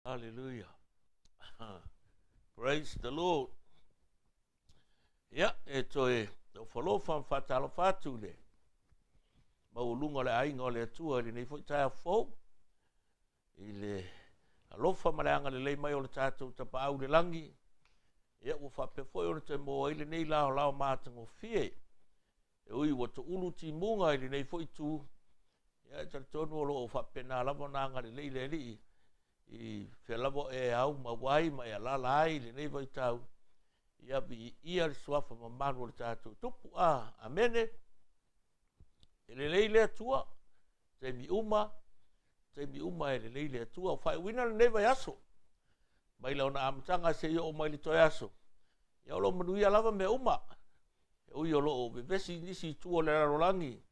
Hallelujah. Praise the Lord. Ia, e toe ofalofa ma faatalofa atu i le maualuga o le aiga o le Atua i lenei foi taeao fou, i le alofa ma le agalelei mai o le tatou Tapaau i le lagi. Ia, ua faapea foi ona toe maua ai lenei laolao matagofie. E ui ua toulu timuga i lenei foi itu, ia, e talitonu o lo o faapena lava ona agalelei le Alii i fea lava o e aumau ai ma e alaala ai i lenei vaitau. Ia viia le suafa mamalu o le tatou Tupu. Amene. E lelei le Atua, taimi uma, taimi uma e lelei le Atua. O faaiuina lenei vaiaso, mai lona amataga seia oo mai le toe aso, ia o lo o manuia lava mea uma. E ui o lo o vevesi nisi i tua o le lalolagi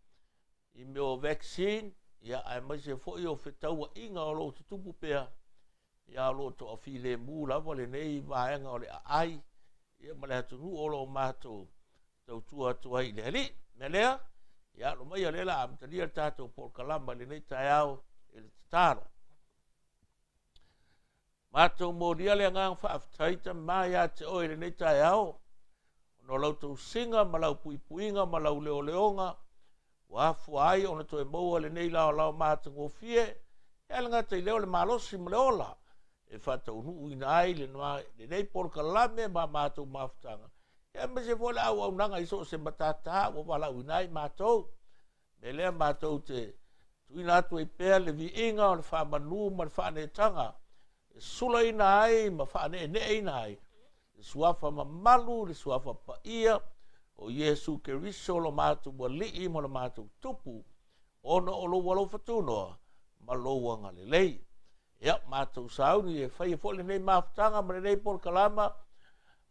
i mea o vaccine, ia aemaise foi o fetauaiga o lo o tutupu pea, ia o lo o toafilemu lava lenei vaega o le aai, ia ma le atunuu o lo o matou tautua atu ai i le Alii. Mea lea, ia alo mai o lea la amatalia le tatou polokalama i lenei taeao i le tatalo. Matou molia le agaga faafetai Tama ia te oe i lenei taeao, ona o lau tausiga ma lau puipuiga ma lau leoleoga, ua afua ai ona toe maua lenei laolao matagofie, e le gata i lea o le malosi ma le ola, e faataunuuina ai lenei polokalame ma matou mafutaga, aemaise foi le auaunaga i so o se matata ua valaauina ai matou. Me lea matou te tuuina atu ai pea le viiga o le faamanu ma le faaneetaga, e sulaina ai ma faaneeneeina ai le suafa mamalu, le suafa paia o Iesu Keriso lo matou Alii ma lo matou Tupu, ona o lou alofa tunoa ma lou agalelei. Ia, matou sauni e faia foi lenei mafutaga ma lenei polokalama,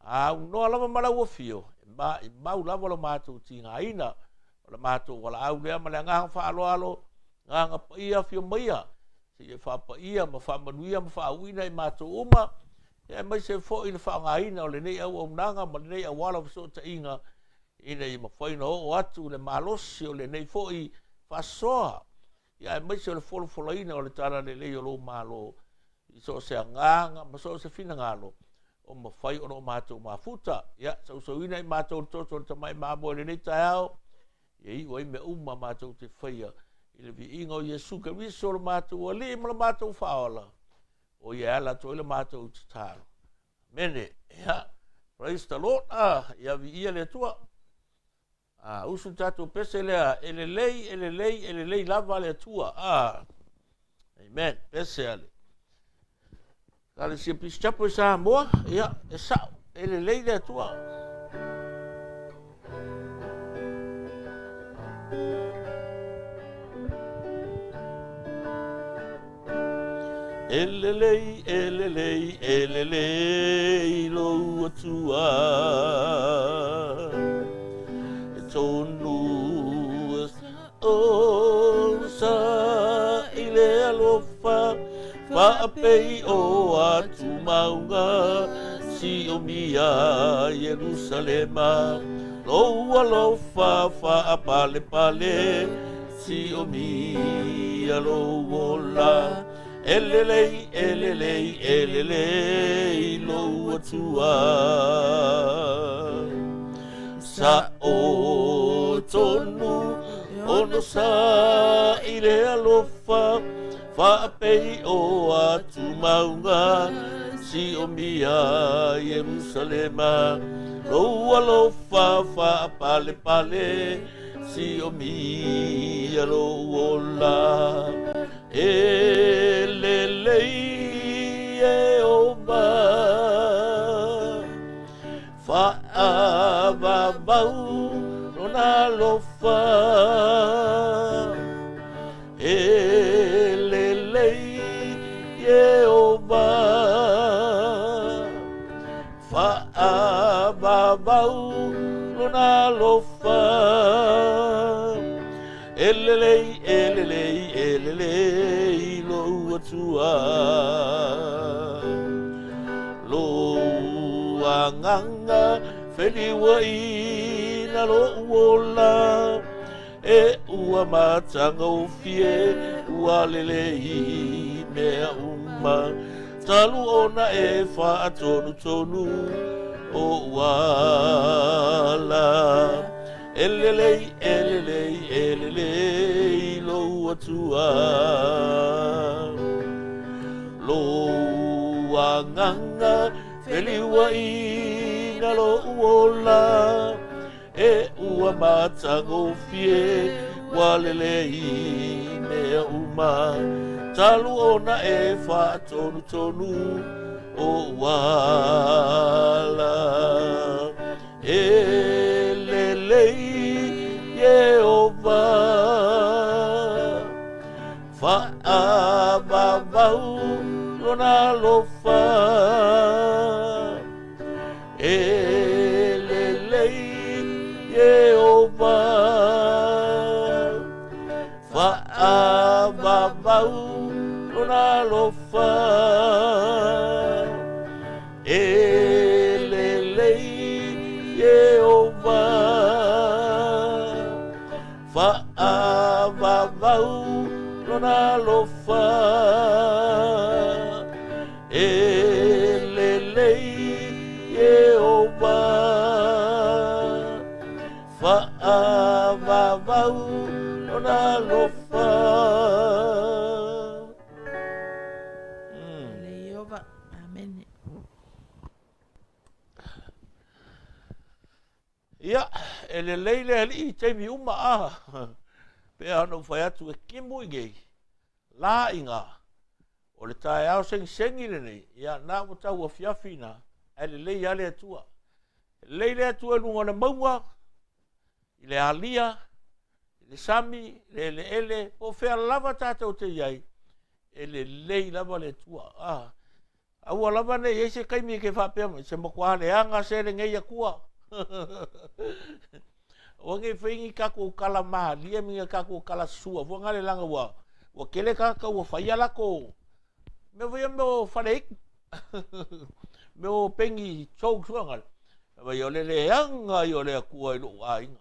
aunoa lava ma lau afio, e maimau lava lo matou tigaina, o le matou valaau lea ma le agaga faaaloalo, agaga paia afio maia, seia faapaia ma faamanuia ma faauuina i matou uma, ia aemaise foi le faaaogaina o lenei auaunaga ma lenei auala o fesootaiga, ina ia mafai ona oo atu le malosi o lenei foi faasoa, ia aemaise o le folafolaina o le talalelei o lou Malo i so o se agaga ma so o se finagalo o mafai ona o matou mafuta. Ia, sausauina i matou le toto o le tamai mamoe i lenei taeao, ia iu ai mea uma matou te faia i le viiga o Iesu Keriso lo matou Alii ma lo matou Faaola, o ia e ala atu ai le matou tatalo. Amene. Ia, praise the Lord. Ia viia le Atua. Usu tatou pese lea, e lelei, e lelei, e lelei lava le Atua. Amen. Pese ale. Ekalesia Peace Chapel i Samoa, ia, e sao, e lelei le Atua. E lelei, e lelei, e lelei lou Atua. E tonu o sa i le alofa, faapei o atu maunga, siomia Ierusalema. Lou alofa faapalepale, siomia lou ola. E lelei, e lelei, e lelei lou Atua. Sa o tonu ono sa i le alofa, faapei o atu maunga, siomia Ierusalema. Lou alofa faapalepale, siomia lou ola. E lelei e ova, faavavau lona alofa. E lelei e ova, faavavau lona alofa. E lelei, e lelei, e lelei lou Atua. Lou agaga feliuaina lou ola, e ua matagofie ua lelei mea uma. Talu ona e faatonutonu oʻu ala. E lelei, e lelei, e lelei lou Atua. Lou agaga feliuaʻiga loʻu ola. E ua matagofie ua lelei mea uma. Talu ona e faatonutonu oʻu ala. E lelei Ieova. Faavavau lona alofa. E lelei Ieova. Faavavau lona alofa. E lelei Ieova. Faavavau lona alofa. E lelei Ieova. Faavavau lona alofa. Lelei Ieova. Amene. Ia, e lelei le Alii i taimi uma a. Pea ona ou fai atu e kimu i nei la iga o le taeao segisegi lenei, ia na ua tau afiafi ina, ae lelei lava le Atua. E lelei le Atua i luga o le mauga, i le alia, i le sami, i le eleele, po o fea lava tatou te i ai, e lelei lava le Atua. A, aua lava ne i ai se taimi e ke faapea mai, se matua leaga se lenei Atua. Aua ne i fai ni tatou tala malie ma ni tatou tala sua fua na le leaga ua ua tele tagata ua fai a latou mea foi ia mea o faleaitu. Mea o peni jokes foi na le. Fai mai o le leaga ia o le Atua i lou aiga.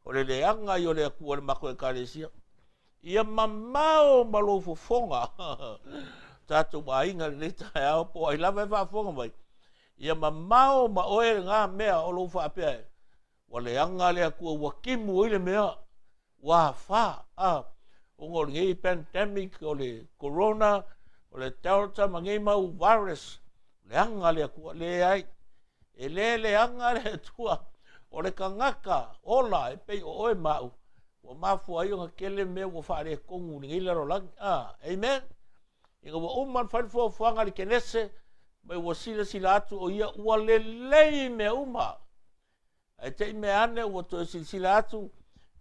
O le leaga ia o le Atua i le matou ekalesia. Ia mamao ma lou fofoga tatou aiga i lenei taeao po o ai lava e faafofoga mai. Ia mamao ma oe lena mea o lou faapea e ua leaga le Atua ua timu ai le mea ua afa a ona o lenei pandemic o le corona o le delta ma nei mau virus leaga le Atua. Leai, e le leaga le Atua. O le tagata ola e pei o oe ma a'u ua mafua ai ona tele mea ua faaletonu i lenei lalolagi a. Amen. Ina ua uma ona fai le fuafuaga a le Kenese mai ua silasila atu o ia ua lelei mea uma. Ae te i mea ane ua toe silasila atu,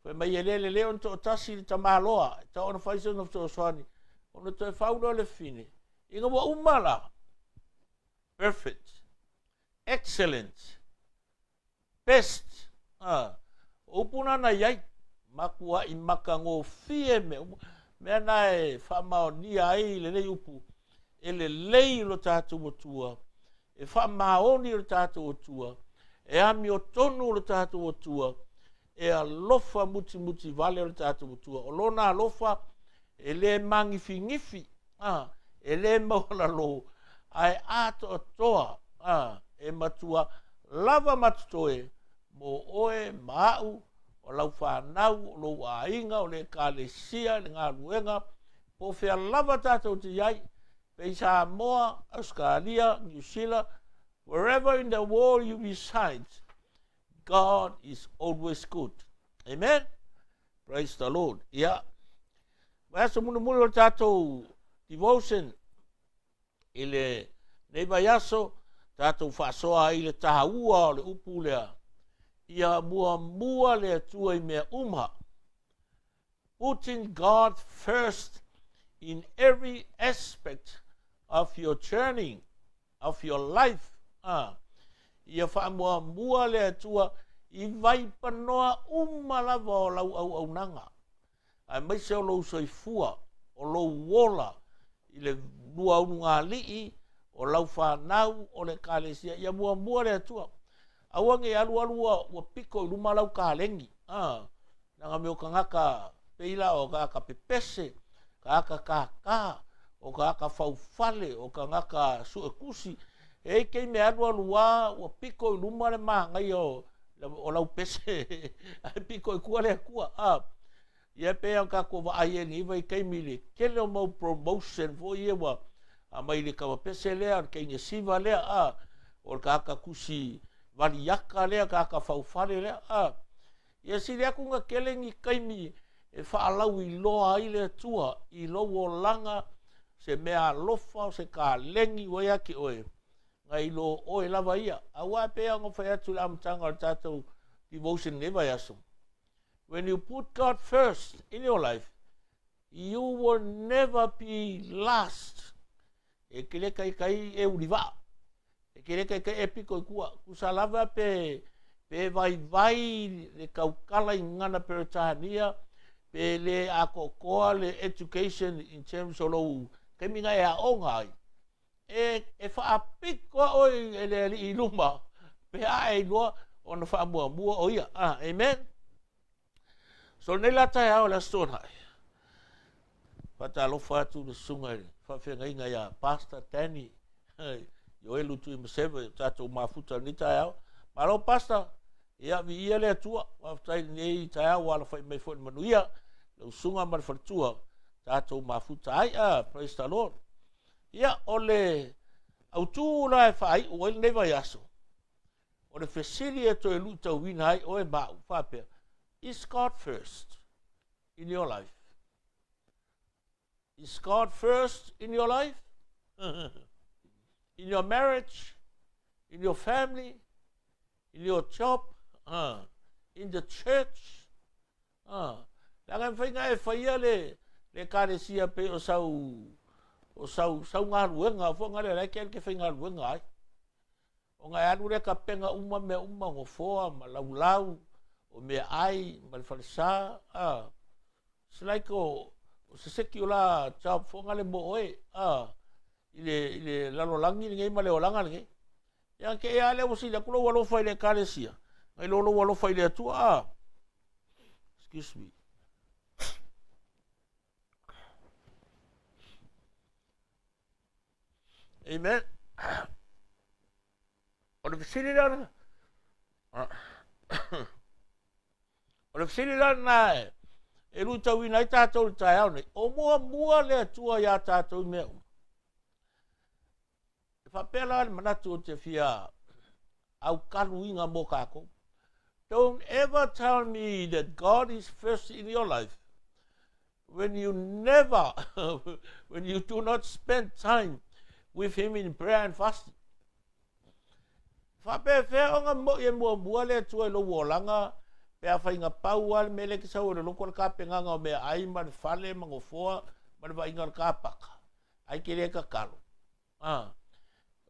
fai mai e le lelei ona toatasi le tamaloa, e tatau ona fai sona fesoasoani, ona toe fau lea o le fine. Ina ua uma la, perfect, excellent, best, a, o upu na na i ai, matuai matagofie mea uma. Mea na e faamaonia ai lenei upu, e lelei lo tatou Atua, e faamaoni lo tatou Atua, e amiotonu lo tatou Atua, e alofa mutimuti vale lo tatou Atua. O lona alofa e le magifigifi, a, e le maualalo, ae atoatoa, a, e matua lava ma totoe mo oe ma a'u, o lau fanau, o lou aiga, o le ekalesia, le galuega, po o fea lava tatou te i ai, pe i Samoa, Ausetalia, Niu Sila, wherever in the world you reside, God is always good. Amen. Praise the Lord. Ia. Vaiaso mulimuli o le tatou devotion i lenei vaiaso, tatou faasoa ai i le taua o le upu lea, ia muamua le Atua i mea uma. Putting God first in every aspect of your journey, of your life. A, ia faamuamua le Atua i vaipanoa uma lava o lau auaunaga, aemaise o lou soifua, o lou ola i le luaulugalii, o lau fanau, o le ekalesia. Ia muamua le Atua. Aua ne i alualu ua piko i luma lau kalegi. A, leaga mea o tagata pei la o tagata pepese, tagata kākā, o tagata faufale, o tagata suetusi. E i ai taimi e alualu lava ua pito i luma le manaia o lau pese ae pito i tua le Atua. A, ia e pei ona tatou vaai ai i lenei vaitaimi i le tele o mau promotion foi ia ua aumai i le tavapese lea, o le teine siva lea, a, o le tagata tusi valiata lea, tagata faufale lea, a. Ia sili atu ona tele ni taimi e faalauiloa ai le Atua i lou olaga, se mea alofa, o se kaleni ua ia te oe, nai lo oe lava ia. Aua e pei ona fai atu i le amataga o le tatou devotion i lenei vaiaso, when you put God first in your life, you will never be last. E te le taitai e ulivaa. E te le taitai e pito i tua. Tusa lava pe pe vaivai le tautala i gagana Peretania, pe le atoatoa le education in terms o lou taimi na e aoga ai, e e faapito lava oe e le Alii i luma pe a e iloa ona faamuamua o ia. Amen. So lenei la taeao o le Aso Toonai, faatalofa atu i le susuga i le faafeagaiga ia Pastor Danny Ioelu Tuimaseva i o tatou mafuta i lenei taeao. Malo Pastor, ia viia le Atua, faafetai i lenei taeao ua alafai mai foi i le manuia, lau susuga ma le faletua, tatou mafuta ai. Ah, praise the Lord. Ia, o le autu la e faaiu ai lenei vaiaso, o le fesili e toe luitauina ai oe ma au, faapea, Is God first in your life? Is God first in your life? In your marriage? In your family? In your job? In the church? Leaga e mafai ona e faia le le ekalesia pei o sau o sau sau galuega foi lea la e te alu e te faigaluega ai. Ona e alu lea tapena uma mea uma, nofoa ma laulau, o meaai ma le falesa, a. It's like o, o se secular job foi lea mo oe, a, i le, i le lalolagi lenei ma le olaga lenei. Ia te i lava lea ua sili atu lou alofa i le Ekalesia, nai lo lou alofa i le Atua, a. Excuse me. Amen. O le fesili la lena. O le fesili la lena e, e luitauina ai tatou i le taeao nei. O muamua le Atua iā tatou i mea uma. E faapea la le manatu ou te fia aukaluina mo tatou. Don't ever tell me that God is first in your life when you never, when you do not spend time with Him in prayer and fasting. Faapefea ona mo'i e muamua le Atua i lou olaga pe afai na pau lava le mea lea e te sau ai le loto o le tapenaga o meaai ma le fale ma nofoa ma le vaaiga o le kapaka, ae te le tatalo. A.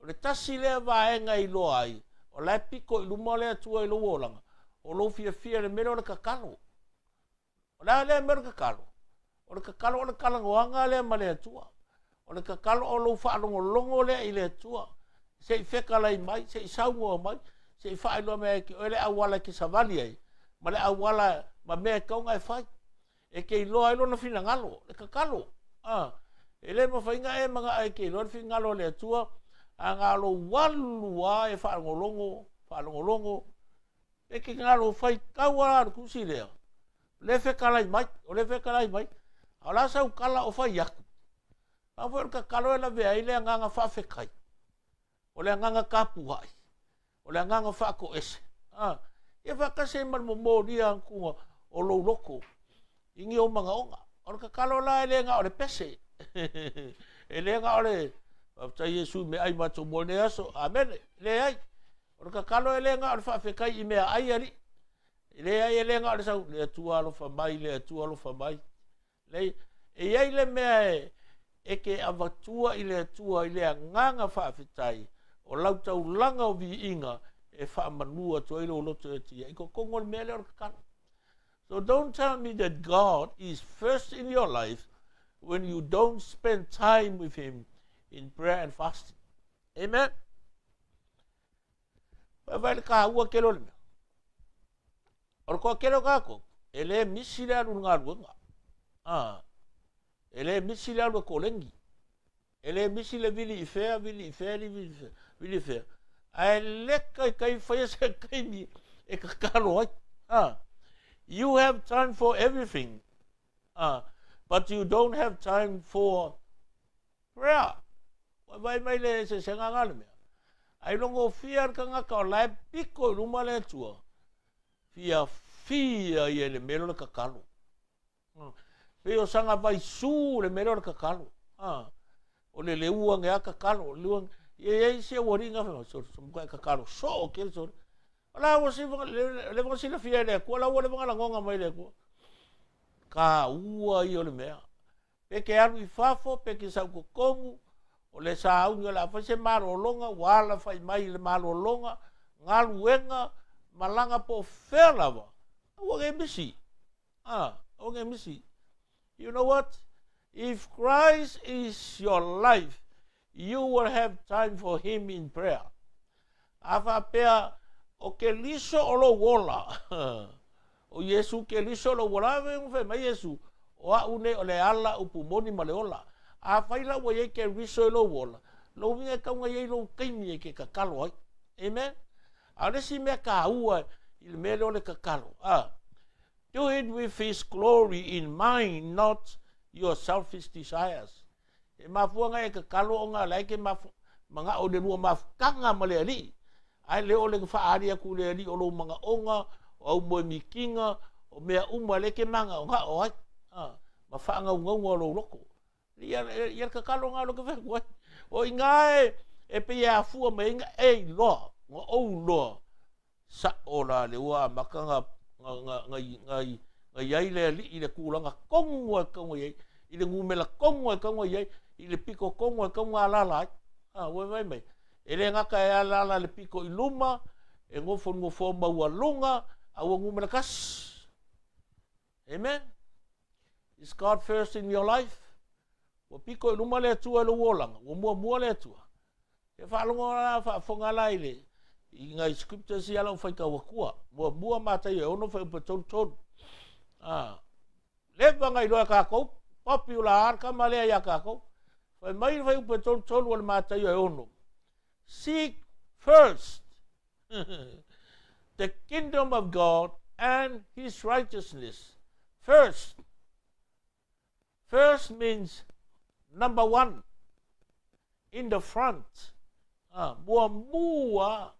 O le tasi lea vaega e iloa ai, o la e pito i luma le Atua i lou olaga, o lou fiafia i le mea lea o le tatalo. O le a lea mea o le tatalo? O le tatalo o le talanoaga lea ma le Atua. O le tatalo o lou faalogologo lea i le Atua, se i fetalai mai, se i saunoa mai, se i faailoa mai ia te oe le auala e te savali ai, ma le auala ma mea e tatau ona e fai. E te iloa ai lona finagalo, le tatalo. A, e le mafai ona e manao e te iloa le finagalo o le Atua, a na o lou alu lava e faalogologo, faalogologo, e te galo faitau lava le tusi lea, o lea e fetalai mai, o lea e fetalai mai, a o le a sau tala o fai atu? A foi o le tatalo e lavea ai le agaga faafetai, o le agaga tapuai, o le agaga faatoese, a, ia faatasi ai ma le momolia atu o lou loto i ni ou manaoga. O le tatalo la e le na o le pese, e le na o le faafetai Iesu i meaai matou mo lenei aso, amene, leai. O le tatalo e le na o le faafetai i meaai alii, leai e le na o le sau, le Atua alofa mai, le Atua alofa mai. Leai, e i ai le mea e, e te avatua i le Atua i le agaga faafetai, o lau taulaga o viiga e faamanu atu ai lou loto ia te ia. I totonu o le mea lea o le tatalo. So don't tell me that God is first in your life when you don't spend time with Him in prayer and fasting. Amen. Vaai le taua tele o le mea. O le toatele o tatou, e le misi le alu i le galuega. Ah, e le misi le alu e koleni. E le misi le vili i fea, vili i fea, vili i fea, vili i fea. Ae leka i kai faia se kaimi e kakalo ai. Ah. You have time for everything. Ah. But you don't have time for prayer. Ua vaai mai le eseesega nga le mea. Ai logofia le tagata o la e piko i luma le Atua, fiafia ia i le mea lea o le tatalo. Pei o saga vaisū le mea lea o le tatalo. O le leua ane a tatalo, o le leua ane. Ia i ai isi aualii na fai mai, sole, so matua e tatalo soo tele sole. O la ua siva, leva ona silafia e le Atua, la ua leva ona lagona mai e le Atua. Taua ia o le mea. Pe te alu i fafo, pe te sau totonu, o le sauni o le a fai se malologa, ua alafai mai i le malologa, galuega, malaga po o fea lava, aua ne i misi. Ah, aua ne i misi. You know what? If Christ is your life, you will have time for him in prayer. A faapea, o Keriso o lou ola, o Iesu Keriso lou ola, a fai mai Iesu, o a'u nei o le ala, upu moni ma le ola. Afai la ua i ai Keriso i lou ola, lou uiga e tau ona i ai lou taimi e te tatalo ai. Amen? A o le isi mea taua i le mea lea o le tatalo, a, do it with his glory in mind, not your selfish desires. E mafua ona e tatalo ona o la e te manao i le lua mafutaga ma le Alii, ae le o le faaali atu i le Alii o lou manaoga, o au moemikiga, o mea uma lea e te manaonao ai, ma faanaunauga o lou loto. Ia, ia le tatalo lena o lea ou te fai atu ai. O i ina e pei e afua mai ai na e iloa, na ou iloa, Sa'o la le ua amata na i ai le alii i le tulaga tonu e tatau ona i ai, i le numera tonu e tatau ona i ai, i le pito tonu e tatau ona alaala ai. A, ua vaai mai, e le gata e alaala le pito i luma, e nofo i le nofoa maualuga, a ua numera tasi. Amen? Is God first in your life? Ua pito i luma le Atua i lou olaga, ua muamua le Atua. E faalogo la, faafofoga la i le i nai scriptures ia lau faitau atua. Muamua Mataio e 6 fuaiupu e 33. Ah, leva na iloa e kākou, popular lava le tama lea iā kākou. Fai mai le fuaiupu e 33 o le Mataio e 6. Seek first the kingdom of God and his righteousness. First. First means number one, in the front. Ah, muamua,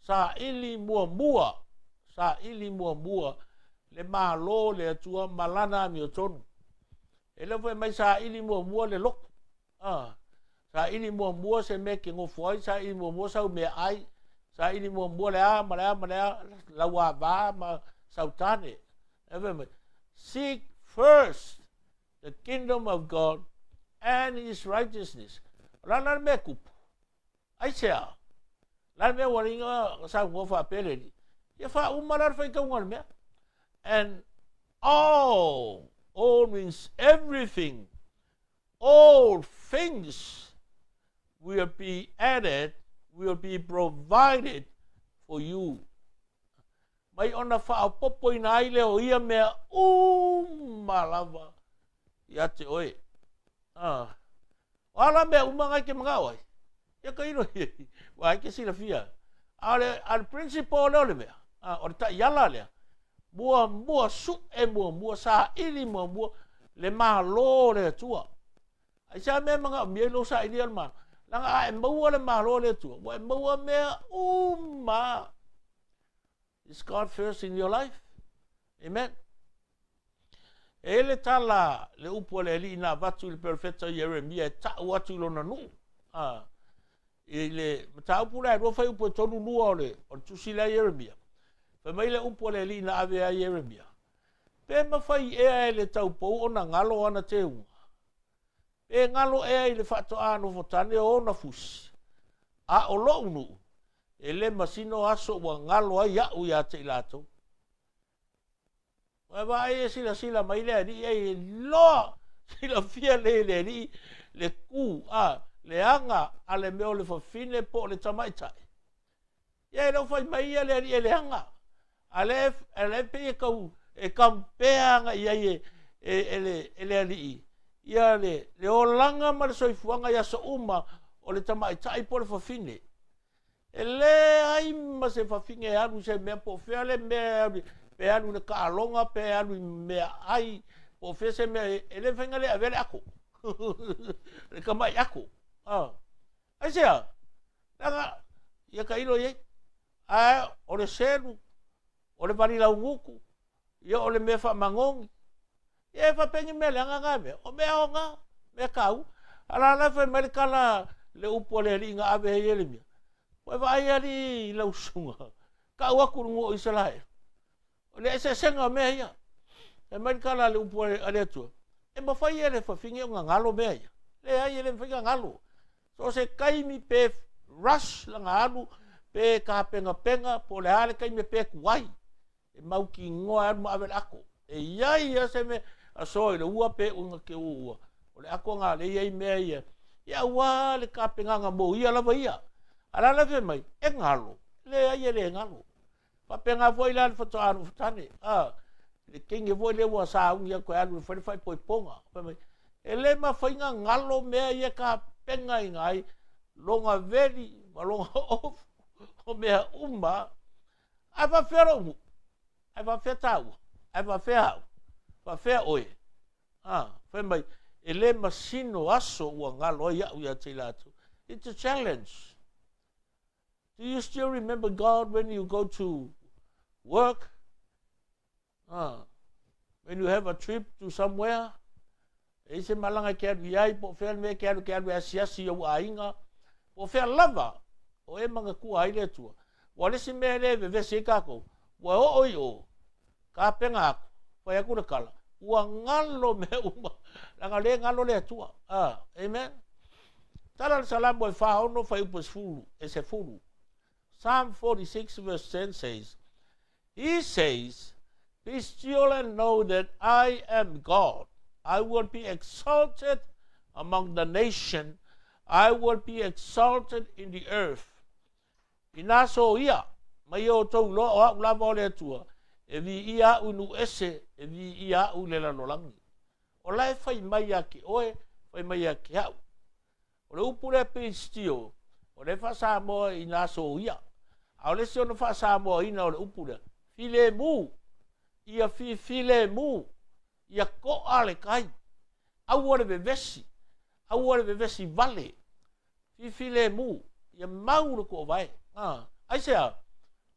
saili muamua, saili muamua le Malo le Atua ma Lana amiotonu. E le fai mai saili muamua le lotu. Ah, saili muamua se mea e te nofo ai, saili muamua sau meaai, saili muamua le a ma le a ma le a, lau ava ma sau tane. E fai mai, seek first the kingdom of God and his righteousness. O le a la le mea e tupu? Aisea? O le a le mea ua ringa saunoa faapea le Alii? Ia faauma la le faitauga o le mea. And all, all means everything, all things will be added, will be provided for you. Mai ona faaopoopoina ai lea o ia mea uma lava ia te oe. Ah. O a la mea uma na e te manao ai? Ia ka ilo ia, ua ai ke silafia. A o le, a le principle lea o le mea, a, o le taiala lea, muamua suʻe muamua, saili muamua le Malo o le Atua. Aisea mea e manaomia ai lou sailia o le Malo? Leaga a e maua le Malo o le Atua, ua e maua mea uma. Is God first in your life? Amen. E i ai le tala, le upu a le Alii na avatu i le perofeta Ieremia e ta'u atu i lona nuu, a, i le mataupu lea e lua fuaiupu e 32 o le, o le tusi lea a Ieremia. Fai mai le upu a le Alii na ave ia Ieremia, Pe mafai ea e le taupou ona galo ana teuga? Pe galo ea i le faatoā nofotane o ona fusi? A o lo'u nuu, e le masino aso ua galo ai a'u iā te i latou. Ua vaai e silasila mai le alii ai e loa silafia lelei e le alii le ku a le aga a le mea o le fafine po o le tamaitai. Ia e le o fai mai ia le alii e leaga. A lea a lea pei e tau e compare agai i ai e, e, e, le, e le alii. Ia le, le olaga ma le soifuaga i aso uma o le tamaitai po o le fafine. E leai ma se fafine e alu i se mea po o fea le mea e alu, pe alu i le taaloga, pe alu i meaai, po o fea se mea, e le mafai ona le avea le ato. Le tamai ato. Ah. Aisea? Leaga, ia tailo i ai. Ae o le selu, o le vali laugutu, ia o le mea faamagoni. Ia e faapea ni mea leaga na mea. O mea aoga, mea taua. A la la fai mai le tala le upu a le alii na ave ai e Ielemia. Ua e vaai alii i lau susuga, tau atu i luga o Isaraelu. O le eseesega o mea ia. Fai mai le tala a le upu a le Atua, e mafai e le fafine ona galo mea ia. Leai, e le mafai ona galo. So o se taimi pe rush lana alu, pe tapenapena, po o le a le taimi e pe tuai. E mautinoa e alu ma ave le ato. E i ai lava se mea, aso i le ua pe ua te ua. O le ato lena lea e i ai mea ia. Ia aua le tapenaga mo ia lava ia. A o le a la fai mai? E galo. Leai e le galo. Faapena foi la le faatoa alu tane. A, le teine foi lea ua sauni atu e alu e fai le faaipoipoga. Fai mai, e le mafai ona galo mea ia e tapenaina ai lona veli ma lona ofu o mea uma. Ae faapefea lou nuu? Ae faapefea taua? Ae faapefea au? Faapefea oe? A, fai mai, e le masino aso ua galo ai au ia te i latou. It's a challenge. Do you still remember God when you go to work? When you have a trip to somewhere? E i se malaga e ke alu i ai, po o fea le mea e ke alu, ke alu e asiasi i ou aiga, po o fea lava, o e manatua ai le Atua. Ua o le isi mea lea e vevesi ai kākou, ua oo i o, tapena atu, fai atu le tala, ua galo mea uma, leaga o lea e galo le Atua. Amen? Tala le Salamo e 46 fuaiupu e 10, e 10. Psalm 46 verse 10 says, He says, Be still and know that I am God. I will be exalted among the nation. I will be exalted in the earth. Inā soia mai e outou iloa o a'u lava o le Atua, e viia a'u i nuu ese, e viia a'u i le lalolagi. O la e fai mai ia te oe, fai mai ia te a'u. O le upu lea Pilistio, o lea e faa-Samoa inā soia. A o le isi ona faa-Samoaina o le upu lea, filemu, ia fifilemu, ia to'a le tai, aua le vevesi, aua le vevesi vale, Fifilemu, ia mau le toovae. A, aisea?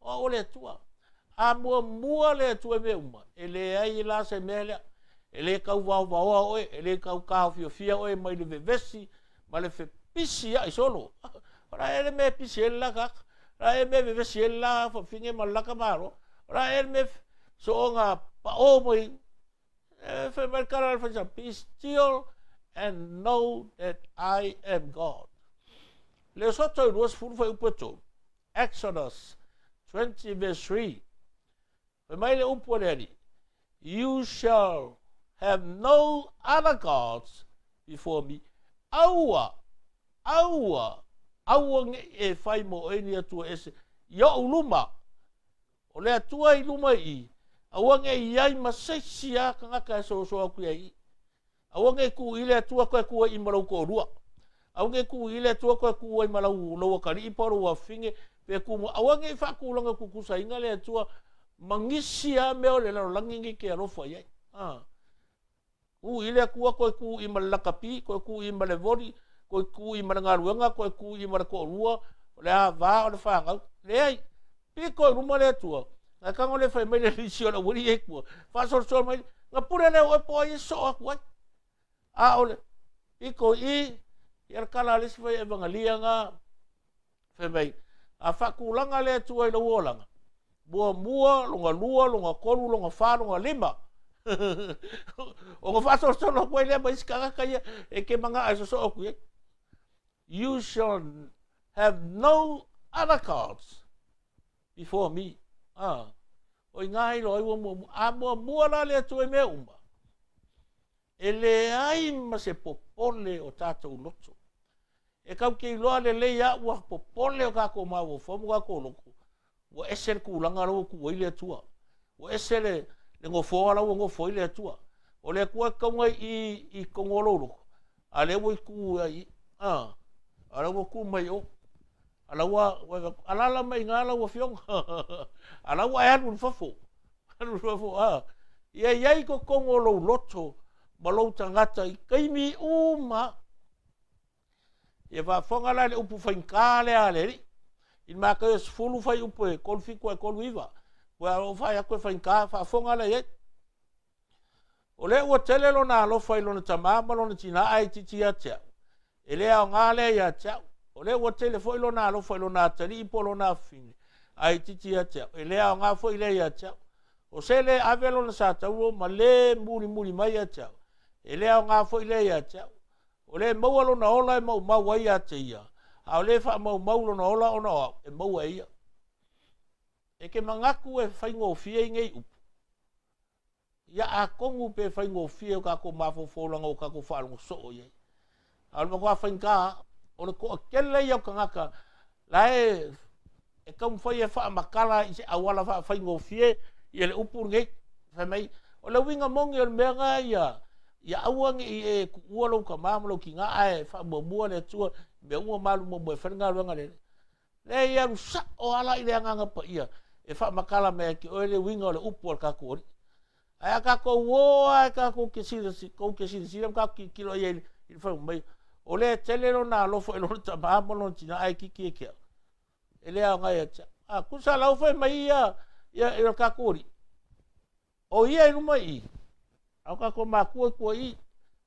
O au o le Atua. A muamua le Atua i mea uma, e leai la se mea lea. E le tau vaovaoa oe, e le tau taofiofia oe mai le vevesi ma le fepisi a'i solo. O la ea le mea e pisi ai le la tagata. O la ea le mea e vevesi ai le la fafine ma le la tamaloa. O la ea le mea soona paʻō mai. E fai mai le tala a le Farisau, Be still and know that I am God. Le Soto i 20 fuaiupu e 3. Exodus 20 verse 3. Fai mai le upu a le Alii, You shall have no other gods before me. Aua, aua, aua ne i e fai mo oe ni Atua ese i oʻu luma. O le Atua i luma i i, aua ne i ai ma se isi lava tagata e soso atu i ai i. Aua ne i kū i le Atua toe kū ai i ma lou toalua. Aua ne i kū i le Atua toe kū ai ma lau, lou atalii po o lou afafine, pe kū ma, aua ne i faatulaga tutusaina le Atua ma nisi lava mea o le lalolagi nei ke alofa i ai. A. Kū i le Atua toe kū i ma le lakapi, toe kū i ma le voli, toe kū i ma le galuega, toe kū i ma le toalua, o le ava, o le fanau. Leai. Pito i luma le Atua. Na tago le fai mai le lisi o le aualii e tua. Faasolosolo mai, na pule lea o oe po o ai e sosoo atu ai. A o le pito i i, ia le tala a le isi fai evagalia na, fai mai, a faatulaga le Atua i lou olaga, muamua, lona lua, lona tolu, lona fa, lona lima. Ona faasolosolo atu ai lea ma isi tagata ia e ke manaʻo e sosoo atu i ai. You shall have no other gods before me. Ah, o i ngā iloa ai ua muamua. A muamua la le Atua i mea uma, e leai ma se popole o tātou loto. E kau ke iloa lelei a ua popole o kākou mafaufau ma kākou loto, ua ese le tulaga la ua tuu ai le Atua. Ua ese le, le nofoa la ua nofo ai le Atua. O le Atua e tauga i i i totonu o lou loto, a lea ua i tu ai i, a, a la ua tu mai o. A la ua, ua alala mai i lau afioga. A la ua e alu i fafo. Alu i fafo, a. Ia i ai totonu o lou loto ma lou tagata i taimi uma. Ia faafofoga la i le upu faigata lea a le Alii. I le Mataio 10 fuaiupu e 37 ae 39. Ua ou fai atu e faigata, faafofoga la i ai. O lea ua tele lona alofa i lona tamā ma lona tinā ae itiiti ia te au. E le aoga lea ia te au. O lea ua tele foi lona alofa i lona atalii po o lona afafine ae itiiti ia te au. E le aoga foi lea ia te au. O se le ave lona satauro ma le mulimuli mai ia te au. E le aoga foi lea ia te au. O le maua lona ola e maumau ai ia te ia, a o le faamaumau lona ola ona o au, e maua e ia. E ke manatu e faigofie i nei upu. Ia atonu pe faigofie o tatou mafaufau o tatou faalogo soo i ai. A o le matua faigata, o le toatele ia o tagata la e taumafai e faamatala i se auala faafaigofie ia le upu lenei. Fai mai, o le uiga moni o le mea na ia, ia aua ne i e tuua lou tamā ma lou tinā ae faamuamua le Atua mea uma ma alu muamua e fai le galuega lele. Lea ia alu sao ala i le Agaga Paia e faamatala mai ai te oe le uiga o le upu a le tatou Alii. Ae a tatou o lava tatou te silasila ma tatou tilotilo i ai i le fai mai, o lea e tele lona alofa i lona tamā ma lona tinā ae itiiti ia te au. E le aoga ia te au. A tusa la ua fai mai ia ia i le tatou Alii. O ia i luma i i, a o tatou matua i tua i i,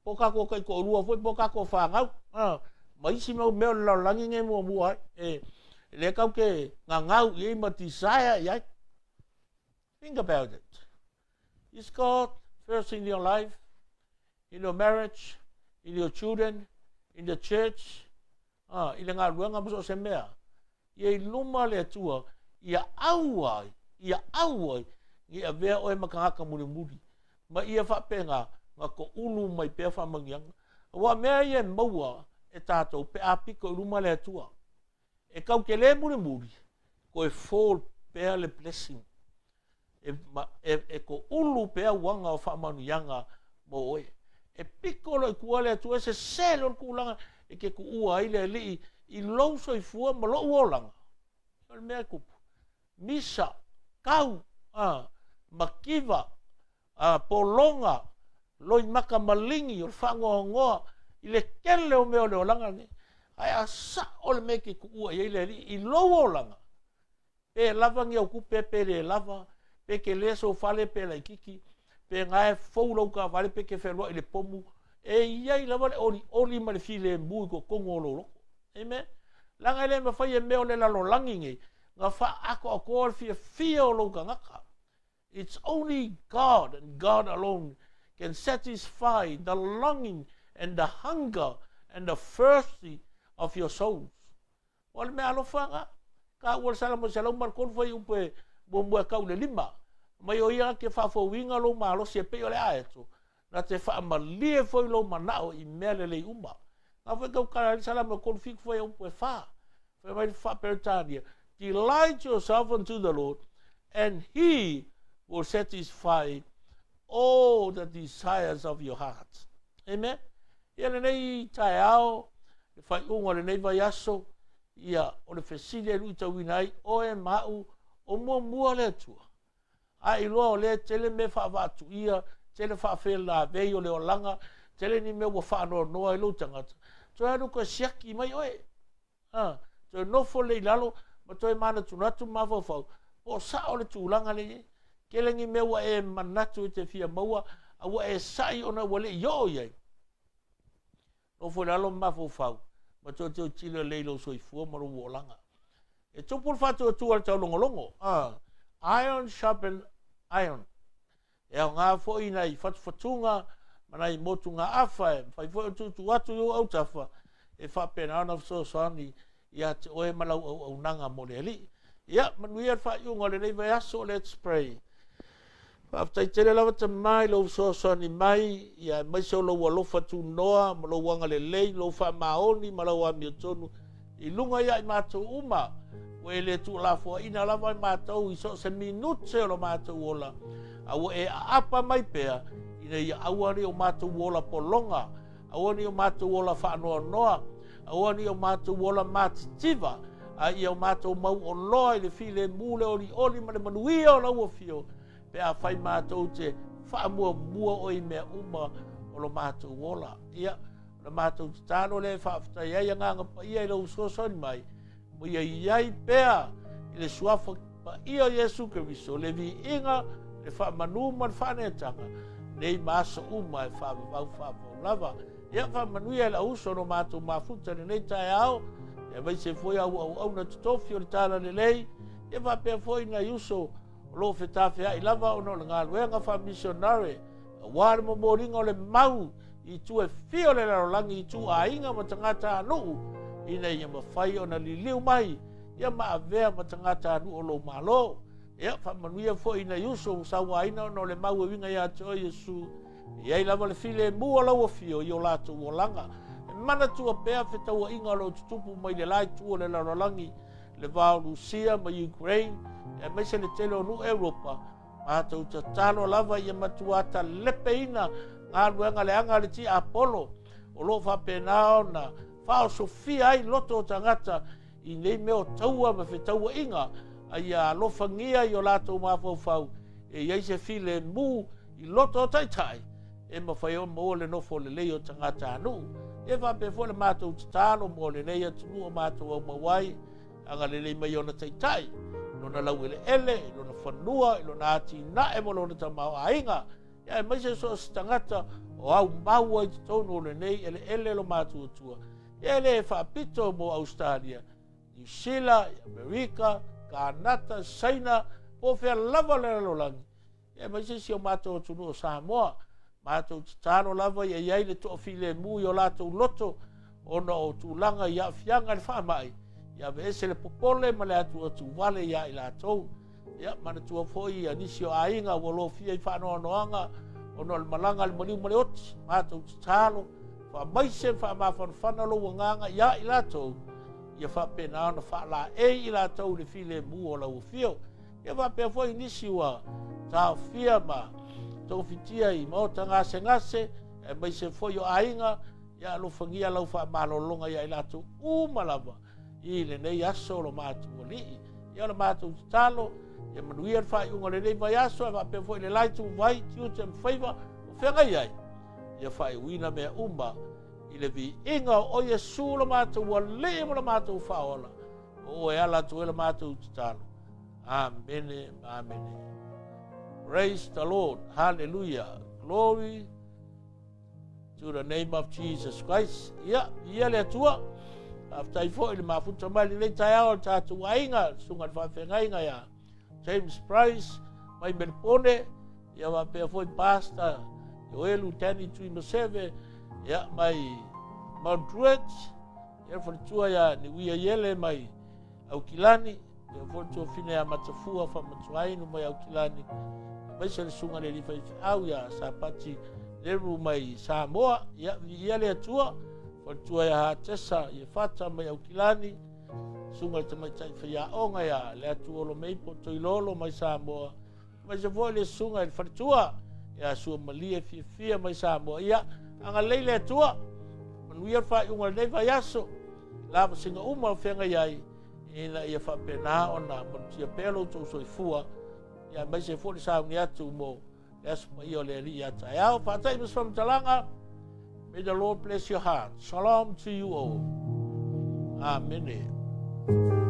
po o tatou taitoalua foi po o tatou fanau, ma isi mau mea o le lalolagi nei muamua ai. E le tatou te gagau i ai ma desire i ai. Think about it. Is God first in your life, in your marriage, in your children, in the church, i le galuega ma so o se mea? Ia i luma le Atua, ia aua ai, ia aua ai, ne i avea oe ma tagata mulimuli, ma ia faapena na toulu mai pea faamanuiaga. Aua mea ia e maua e tatou pe a pito i luma le Atua. E tau te le mulimuli, toe fall pea le blessing. E toulu pea uaga o faamanuiaga mo oe. E pito loa i tua le Atua, e sese loa le tulaga e te tuua ai le Alii i lou soifua ma lou olaga. O le mea e tupu. Misa, tau, mativa, pologa, loimaka maligi o le faanoanoa i le tele o mea o le olaga lenei. Ae a sao le mea e te tuua i ai le Alii i lou olaga, pe lava ni au tupe pe le lava, pe tele sou fale pe laitiiti, pe na e fou lau taavale pe te fealuai i le pomu, e i ai lava le olioli ma le filemu i totonu o lou loto. Amen. Leaga e le mafai e mea o le lalolagi nei na faaatoatoa le fiafia o lou tagata. It's only God and God alone can satisfy the longing and the hunger and the thirsty of your souls. O le mea alofa na, ka ua le Salamo 103 fuaiupu e muamua e tau le 5. Mai o ia ke faafouina lou malosi e pei o le aeto, na te faamalie foi lou manao i mea lelei uma. Na foi tau kala le Salamo 37 fuaiupu e 4. Fai mai le faaperetania, delight yourself unto the Lord, and he will satisfy all the desires of your heart. Amen. Ia lenei taeao, le faaiuga o lenei vaiaso, ia o le fesili e luitauina ai oe ma au, o muamua le Atua. A iloa o lea tele mea faavaatuia, tele faafelavei o le olaga, tele ni mea ua faanoanoa i lou tagata. Toe alu toe siaki mai oe. Toe nofo le i lalo ma toe manatunatu ma mafaufau, po o sao le tulaga le i ai. Tele ni mea ua e manatu i te fia maua, a ua e sai ona ua le i oo i ai. Nofo i lalo ma mafaufau, ma toe tilotilo lelei i lou soifua ma lou olaga. E tupu le faatuatua i le taulogologo. Iron sharpen iron. E aoga foi nai fatufatuga ma nai motugaafa e mafai foi ona tuutuu atu i ou autafa e faapena ona fesoasoani ia te oe ma lau auaunaga mo le Alii. Ia, manuia le faaiuga o lenei vaiaso. Let's pray. Faafetai tele lava Tamā i lou fesoasoani mai, ia aemaise o lou alofa tunoa ma lou agalelei, lou faamaoni ma lau amiotonu i luga ia i matou uma. Ua e le tuulafoaiina lava i matou i so o se minute o lo matou ola, a ua e aapa mai pea ina ia aua ne i o matou ola pologa, aua ne i o matou ola faanoanoa, aua ne i o matou ola matitiva, a ia o matou mauoloa i le filemu, le olioli ma le manuia o lau afio, pe afai matou te faamuamua oe i mea uma o lo matou ola. Ia, o le matou tatalo lea e faafetai ai Agaga Paia i lou fesoasoani mai, ma ia i ai pea i le suafa paia o Iesu Keriso le viiga, le faamanu ma le faaneetaga, nei ma aso uma e faavavau faavavau lava. Ia, faamanuia i le auuso o matou mafuta i lenei taeao, aemaise foi au auauna totofi o le Talalelei, ia faapea foi nai uso o lo o fetafeai lava ona o le galuega faamisionare, aua le momoliga o le mau i itu e fia o le lalolagi, i ituaiga ma tagatanuu, ina ia mafai ona liliu mai ia ma avea ma tagatanuu o lou Malo. Ia, faamanuia foi i nai uso ua sauaina ona o le mau e uiga ia te oe Iesu, e i ai lava le filemu o lau afio i o latou olaga. E manatua pea fetauaiga o lo o tutupu mai le la itu o le lalolagi, le va o Rusia ma Ukraine, aemaise le tele o nuu Europa. Matou tatalo lava ia matua talepeina galuega leaga a le tiapolo, o lo o faapena ona faaosofia ai loto o tagata i nei mea o taua ma fetauaiga, a ia alofagia i o latou mafaufau e i ai se filemu i loto o taitai e mafai ona maua le nofo lelei o tagatanuu. E faapea foi le matou tatalo mo lenei atunuu o matou aumau ai, agalelei mai ona taitai, lona laueleele, lona fanua, lona atinae ma lona tamaoaiga, ia aemaise so o se tagata o aumau ai totonu o lenei eleele lo matuatua. Ia e le faapito mo Ausetalia, Niu Sila, Amerika, Kanata, Saina, po o fea lava le lalolagi, ia aemaise si o matou atunuu o Samoa. Matou tatalo lava ia i ai le toafilemu i o latou loto ona o tulaga i aafiaga i le faamai, ia aveese le popole ma le atuatuvale ia i latou. Ia manatua foi ia nisi o aiga ua lofia i faanoanoaga ona o le malaga a le maliu ma le oti. Matou tatalo, faamaise ma faamafanafana lou agaga ia i latou, ia faapena ona faalaei i latou i le filemu o lau afio. Ia faapea foi nisi ua taofia ma togafitia i maota gasegase, aemaise foi o aiga, ia alofagia lau faamalologa ia i latou uma lava i lenei aso o lo matou alii. Ia o le matou tatalo, ia manuia le faaiuga o lenei vaiaso, e faapea foi le la ituvai, tiute ma faiva o feagai ai, ia faaiuina mea uma i le viiga o Iesu lo matou alii ma lo matou faaola, o oe ala atu ai le matou tatalo. Amene ma amene. Praise the Lord. Hallelujah. Glory to the name of Jesus Christ. Ia, ia le Atua. Faafetai foi le mafuta mai lenei taeao o le tatou aiga, le susuga i le faafeagaiga ia James Price mai Melipone, ia faapea foi Pastor Joelu Danny Tuimaseve, ia mai Mount Druitt, ia le faletua ia Niuia Iele mai Aukilani, ia foi le tuafine ia Matafua Faamatuainu mai Aukilani, aemaise le susuga i le alii faifeau ia Sapati Leru mai Samoa, ia viia le Atua, faletua ia Hatesa Iefata mai Aukilani, susuga i le tamaitai faiaoga ia Leatuolomeipo Toilolo mai Samoa, aemaise foi le susuga i le faletua ia Suamalie Fiafia mai Samoa. Ia agalelei le Atua, manuia le faaiuga o lenei vaiaso, lavasiga uma o feagai ai, ina ia faapena ona malutia pea lo outou soifua, ia aemaise foi le sauni atu mo le aso paia o le Alii ia taeao. Faata'i ma se faamatalaga. May the Lord bless your heart. Shalom to you all. Amene.